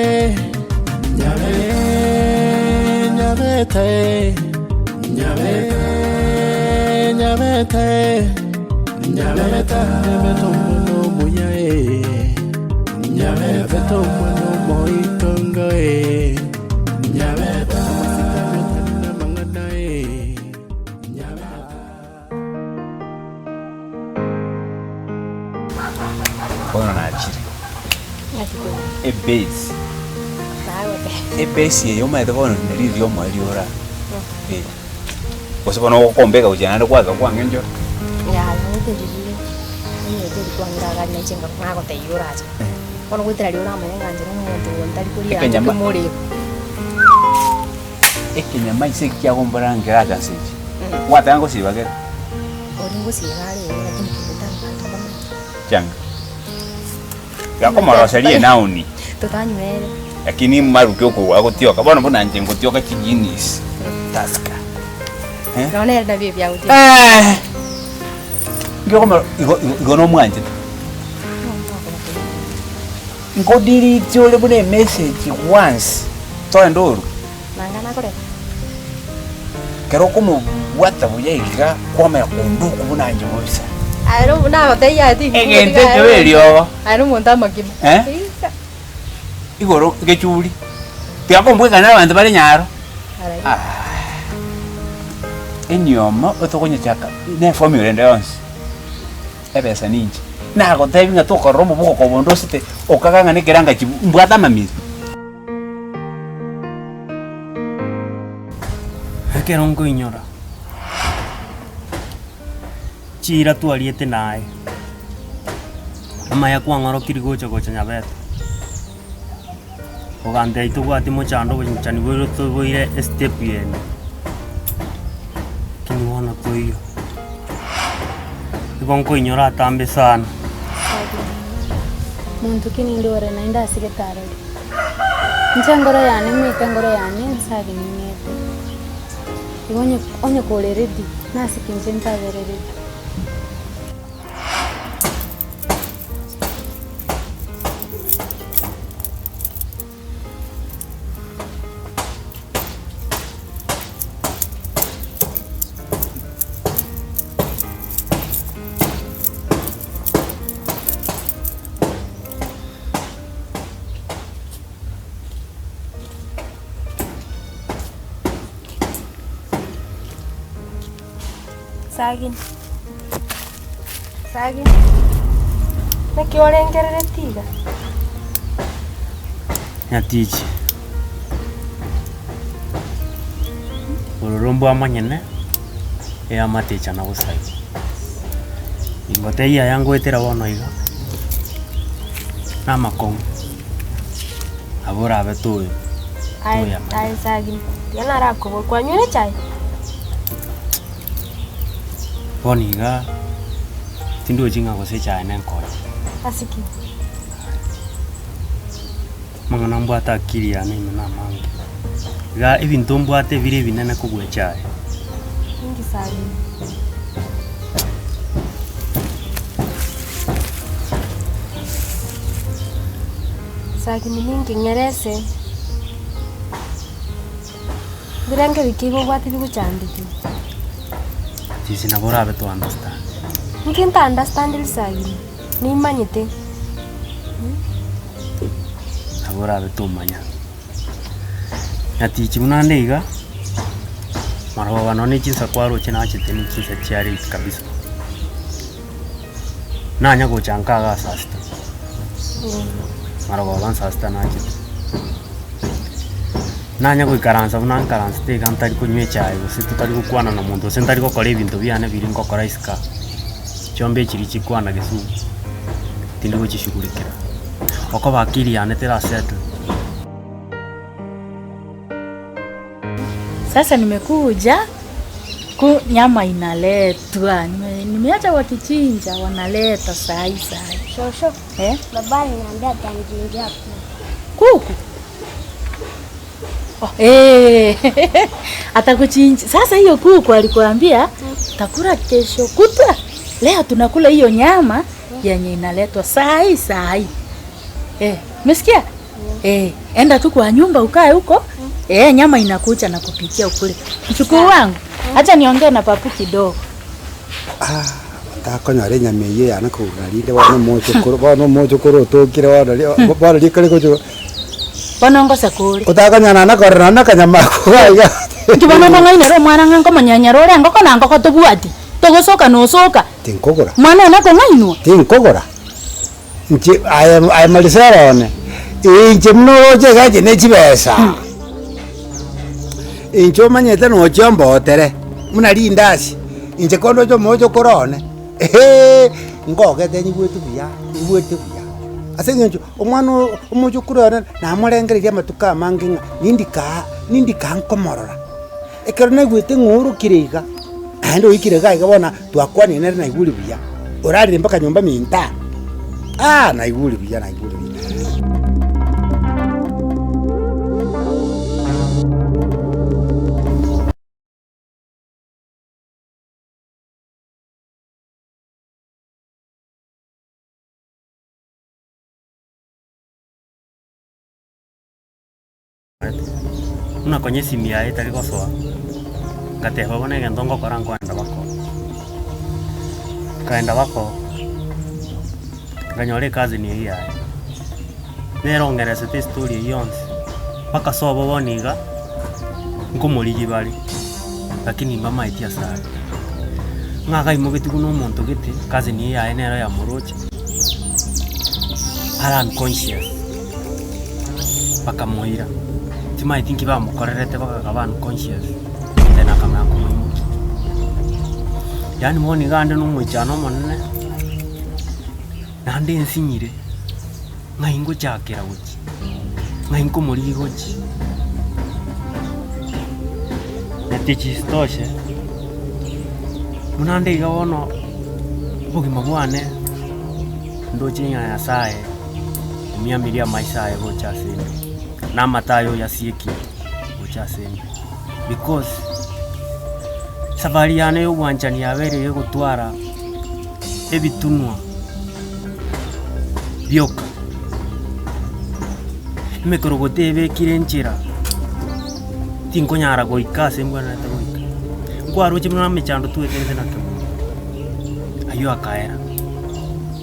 Nyabeta, nyabeta, nyabeta, nyabeta, nyabeta, nyabeta omwana omuya eh. Nyabeta omwana omoitongo eh. Nyabeta amasikani otari namang'ana eh. Nyabeta. Bono nachire ebase, ebase eye omanyete bono nari riria omoerio ora eh. Gose bono ogokombeka gochia naende kwaka kwang'enchora. Yaya omanyete riria onyete rikwang'ira iga nainche nagotebia orache. Bono goetera riria oramanye ng'a inche nomonto oyo ntari koria Ekenyama. kemorero. Ekenyama ase eki kiagombora nkerache ase echi. Gwataka ngosiba kere? Oria ngosiba are oo lakini kende tari banto mbamanyete. Chianga. Gakomoroseria enaoni. Totanywere. Lakini maruke okogwa agotioka. Bono buna inche ngotioka chiguinness, Tusker. Eh? Nonya nere nabio ebiagotioka. Eh! Ngikomoro igo igo igo nomwanchete. Nkodelete ore buna emessage once, togende orwe. Nanga nakoreta. Ekero okomobwata buya iga, kwamanya konduku buna inche mobisa. Aye no nagotebia aye tinkomotiga Egento ekio eriogo. Aye nomonto amagima. Eh? Eisa. Igoro egechuri, tiga kombwekana na abanto bare nyaro. Arai. Ah. Eniomo otokonyechaka na eformula ende yonsi. Ebesa ninche. Nagotebia ng'a tokorora omobuko kobonde osete okaga ng'a nekeranga chibu mbwate amamiri. Ekero nkoinyora chiira twariete naye, amaya kwang'orokirie gocha gocha nyabete, ogantebia tobwati mochando obonchani boire toboire estep ende, lakini bono toiyo. Igo nkoinyora atambe sana. Monto ki ninde ore naende ase getarori? Inche engoro yane ng'wete engoro yane nsabe ning'ete. Igo onye onye kore ready, nase ki inche ntabere ready? Sagini, sagini, naki orengereretie iga? Nyatichi, Ororo mbwamonyene, eamate echana gosai. Ingotebia aya ngoetera bono iga, namakong'u, nabo orabe toyo Aye, toyamanya. aye sagini, tiga narakobore, kwanywire echae? Bono iga, tindochi ng'a gose echae nenkonye. Ase ki? Amang'ana mbwate akili yane ime namange. Iga ebinto mbwate bire ebinene kobua echae. Ninki sagini? Sagini ninki ng'erese? Birenge bike igo obwate bigochandetie. Sisi nabo orabe to understand. Inki nta understand risagini? Nimanyete. Nabo orabe tomanya. Nyatichi buna ande iga, marogoba nonye ne chinsa kwaroche nachete ne chinsa chia late kabisa. Nanya gocha nka igaa saa sita, marogoba saa sita nachete. Nanya goikaransa buna nkaransete iga ntari konywa echae gose totari gokwana na monto gose ntari gokora ebinto biane biria ngokora isiko aa, chiombe chiria chikwana gesumu, tindi gochishughulikera, okoba akili yane tera settle. Sasa nimekuja ku nyama inaletwa, nimeacha wakichinja wanaleta sahi sahi. Shosho, Eh? baba aliniambia atanichinjia kuku. Kuku? Oh, eh, atakuchinja. Sasa hiyo kuku alikuambia takula kesho kutwa. Leo tunakula hiyo nyama yenye inaletwa sahi sahi. Eh, umesikia? Eh, Enda tu kwa nyumba ukae huko, eh, nyama inakuja na kupikia ukule. Mjukuu wangu, acha niongee na papu kidogo. Takonyora enyama eyio yane kogora rinde bono omochokoro bono omochokoro otokire bono ri bono rikori gocha Bono ngose kore. Otakonyora naende korora naende akanyama ako iga iga. Inki bono okong'ainera omwana ng'a nkomonyenyera ore engoko na ngoko tobwati, togosoka nosoka. Tinkogora. Mwana one akong'ainwa? Tinkogora. Inche aye aye Marisela one, inche buna oroche iga inche ne chibesa. Inche omanyete nochia ombotere, buna rindasi, inche kondoche omochokoro one, eeh, ngogete nyigwete buya, nyigwete buya. Ase eng'encho omwana oo omochokoro one namorengereria amatuko amange ng'a nindi kaa nindi kaa nkomorora. Ekero naigwete ng'a oorokire iga, naende oikire iga iga bono twakwanire nere naigure buya, orarire mpaka nyomba minto aa, ah naigure buya naigure buya. Buna konya esimi yaye etari gosoa, ngateba bono egento ngokora nkoenda bako. Nkaenda bako, nkanyora ecousin eywo yaye, nere ong'eresete estory eywo yonsi, mpaka sobo bono iga, nkomorigia bare, lakini mbamaeti ase are. Ng'a akaimogetie buna omonto gete, cousin eywo yaye nero yamoroche, are unconscious. Bakamoira, timaeti nki bamokorerete bagakaba unconscious, then akamanya komoimokia. Yaani bono iga ande na omoichano omonene, naende nsinyire, ng'ai ngochakera gochia, ng'ai nkomorigia gochia. Netichi isitoshe, buna ande iga bono, obogima bwane, ndoche ng'a Nyasaye. Omiamirie amaiso aye gocha ase inde, na amato aye oyasiekie gocha ase inde, because esafari yane ya obwanchani yabeire egotwara ebitunwa bioka, emekorogoto ebekire enchera, tinkonyara goika ase mbwenerete goika. Nkwaroche buna emechando tweterete na kemondo, aywo akaera.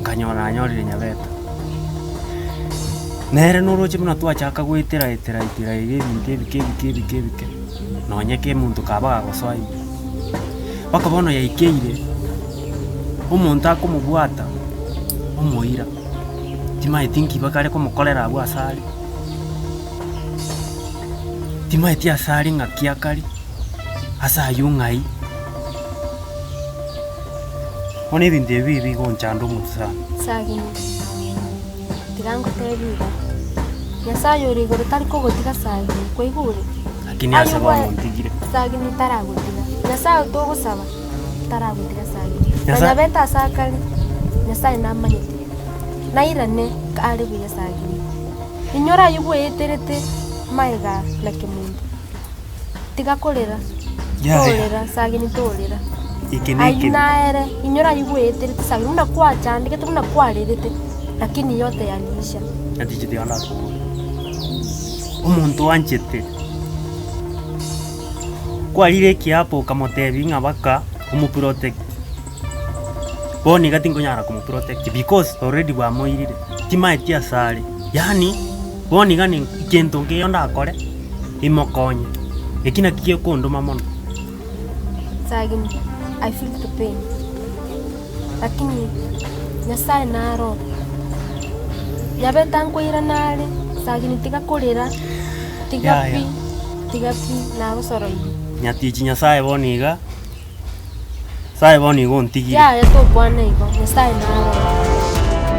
Nkanyora nanyorire nyabeta. Nere noroche buna twachaka goetera etera etera iga ebinto ebike ebike ebike ebike, nonye ka omonto kaba gagosoa ime. Mpaka bono yaikeire, omonto akomobwata, omoira, timaeti nki bakare komokorera abwo ase are, timaeti ase are ng'aki akare, ase aywo ng'ai. Bono ebinto ebi bigonchanda omonto sana. Sagini, tiga ngotebie iga, Nyasaye ore igoro tari kogotiga Sagini, kwaigure? Lakini ase bono ontigire. Sagini taragotiga, Nyasaye togosaba taragotiga Sagini. Nyasaye- Nonya bete ase akare, Nyasaye namanyete, nairane are buya Sagini. Inyora aywo bweeterete magega na kemunto. Tiga korera, Yaya. torera, Sagini torera. Eke ne Ayio ekebi. naere, inyora ayio bweeterete Sagini, buna kwachandegete, buna kwarerete, lakini yote yaliisha. Natichete iga ndakobora. Omonto oanchete, kwarire ekiapo okamotebia ng'a baka omoprotect, bono iga tinkonyara komoprotect because already bwamoirire, timaeti ase are, yaani bono iga ni kento nkeiyo ndakore. imokonye. Eki nakio gekondoma mono. Sagini, I feel the pain. Lakini Nyasaye naro. Nyabe tankoirana are, Sagini tiga korera, tiga Yaya. pi, tiga pi, nagosoroirie. Nyatichi Nyasaye bono iga, Nyasaye bono iga ontigire. Yaya tokwana igo, Nyasaye naro.